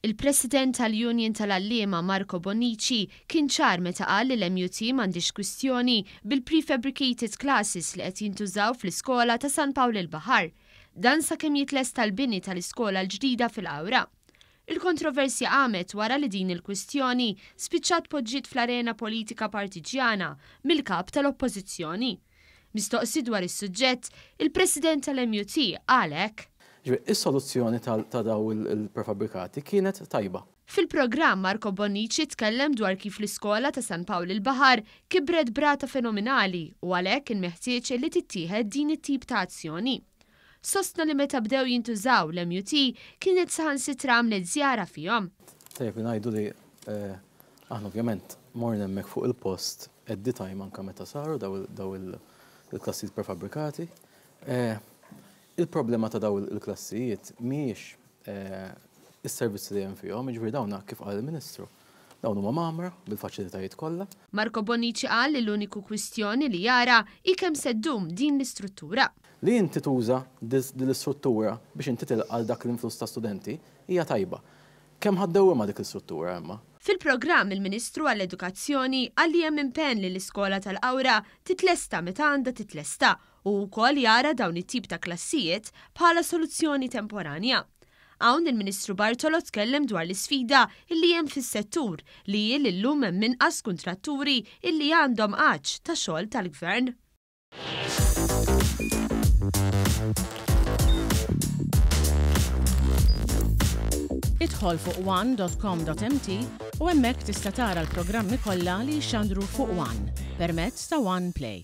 Il-President tal-Union tal-Għalliema Marco Bonnici kien ċar meta qal li l-MUT m'għandhiex kwistjoni bil-prefabricated classes li qed jintużaw fl-iskola ta' San Pawl il-Baħar. Dan sakemm jitlesta l-bini tal-iskola l-ġdida fil-Qawra. Il-kontroversja qamet wara li din il-kwistjoni spiċċat poġġiet fl-arena politika partiġġjana mill-Kap tal-Oppożizzjoni. Mistoqsi dwar is-suġġett, il-President tal-MUT qal hekk. Ġifieri, is-soluzzjoni ta' daw il-prefabbrikati kienet tajba. Fil-programm, Marco Bonnici tkellem dwar kif l-iskola ta' San Pawl il-Baħar kibret b'rata fenominali u għalhekk kien meħtieġ li tittieħed din it-tip ta' azzjoni. Sostna li meta bdew jintużaw l-MUT kienet saħansitra għamlet żjara fihom. Tajjeb li ngħidu li aħna ovvjament morna hemmhekk fuq il-post at the time anke meta saru daw il-klassijiet prefabbrikati. Il-problema ta' daw il-klassijiet mhijiex is-servizzi li hemm fihom, jiġifieri dawn kif qal il-Ministru, dawn huma mgħammra bil-faċilitajiet kollha. Marco Bonnici qal li l-uniku kwistjoni li jara hi kemm se ddum din l-istruttura. Li inti tuża din l-istruttura biex inti tilqa' għal dak l-influss ta' studenti hija tajba. Kemm ħa ddewwimha dik l-istruttura imma? Fil-programm, il-Ministru għall-Edukazzjoni qal li hemm impenn li l-iskola tal-Qawra titlesta meta għandha titlesta u wkoll jara dawn it-tip ta' klassijiet bħala soluzzjoni temporanja. Hawn il-Ministru Bartolo tkellem dwar l-isfida illi hemm fis-settur li hi li llum hemm inqas kuntratturi illi għandhom għatx ta' xogħol tal-Gvern. Idħol fuq one.com.mt u hemmhekk tista' tara l-programmi kollha li jixxandru fuq One permezz ta' One Play.